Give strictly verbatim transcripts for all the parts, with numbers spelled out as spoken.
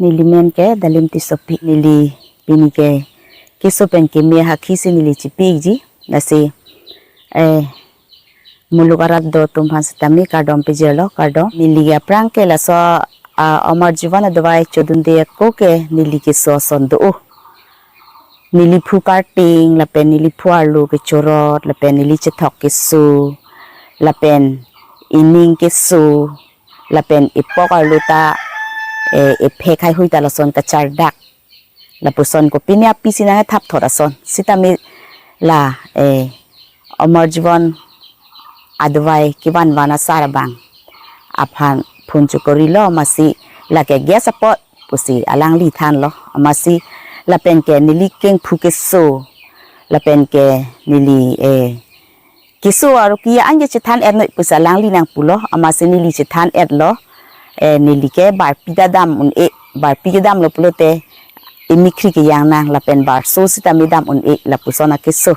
Neli men ke Dalim Tissopi, neli pini ke keso pen keme hakhi si neli chipiji. Lasi, eh, muluk arat do atum aphan sitame kardom pejirlo, kardom. Neli aphrang ke laso, ah, Amar Jeevan adavai chodunde ako ke neli keso ason do. Neli phu karting, lapen neli phu arlo kechorot, lapen neli chethok keso, lapen ining keso, lapen ipok arlo ta, eh, iphek haihui ta lason kachardak. Lapuson ko pini api si nangthap thot ason. Sitame la, eh, Amar Jeevan adavai kevan van asar abang aphan phone chokorilo, amatsi lake gas apot pusi alangli thanlo, amatsi lapen ke neli kengphu keso, lapen ke neli, eh, keso aro ke-an ke chethan-et noi pusi alangli nangpulo, amatsi neli chethan-etlo. Eh, neli ke barpi ta dam un-e, barpi kedamlo pulote imikhri kejang nang, lapen barso sitame dam un-e, lapuson akeso.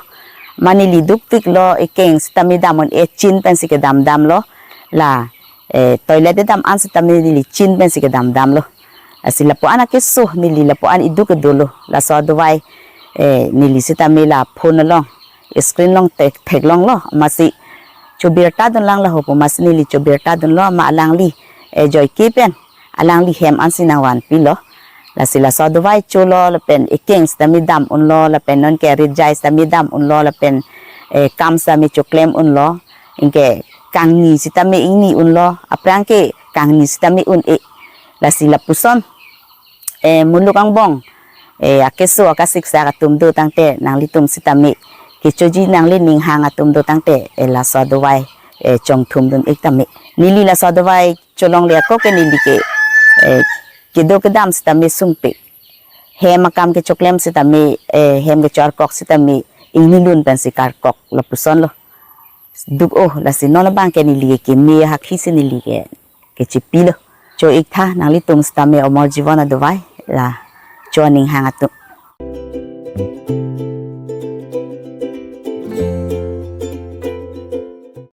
Ma neli dukpiklo, ekeng sitame dam un-e, chin pensi kedam damlo. La, eh, toilet kedam an sitame neli chin pensi kedam damlo. Lasi lapu-an akeso, neli lapu-an iduk kedolo. Laso adavai, eh, neli sitame la phone along, screen along thek, theklonglo, amatsi chobirta dunlang laho pu, amatsi neli chobirta dunlo, ma alangli, eh, joike pen alangli hem ansi nangvanpilo. Lasi laso adavai cholo, lapen ekeng sitame dam unlo, lapen non ke rijai sitame dam unlo, lapen, eh, kam sitame choklem unlo, anke kangni sitame ingni unlo, aphrang ke kangni sitame un-e. Lasi lapuson, eh, muluk angbong, eh, akeso akasiksak atum do tangte nanglitum sitame kechoji, nangli ninghang atum do tangte, eh, laso adavai, eh, chongthum dun-ik tame. Neli laso adavai cholongle ako ke neli ke, eh, kedo kedam sitame sungpik. Hem akam kechoklem sitame, eh, hem kecho-arkok sitame ingni lun pensi karkok, lapusonlo. Duk-o, lasi non abang ke neli ke keme hakhi si neli ke kechipilo. Cho-ik tha nanglitum sitame Amar Jeevan adavai la cho aning hang atum.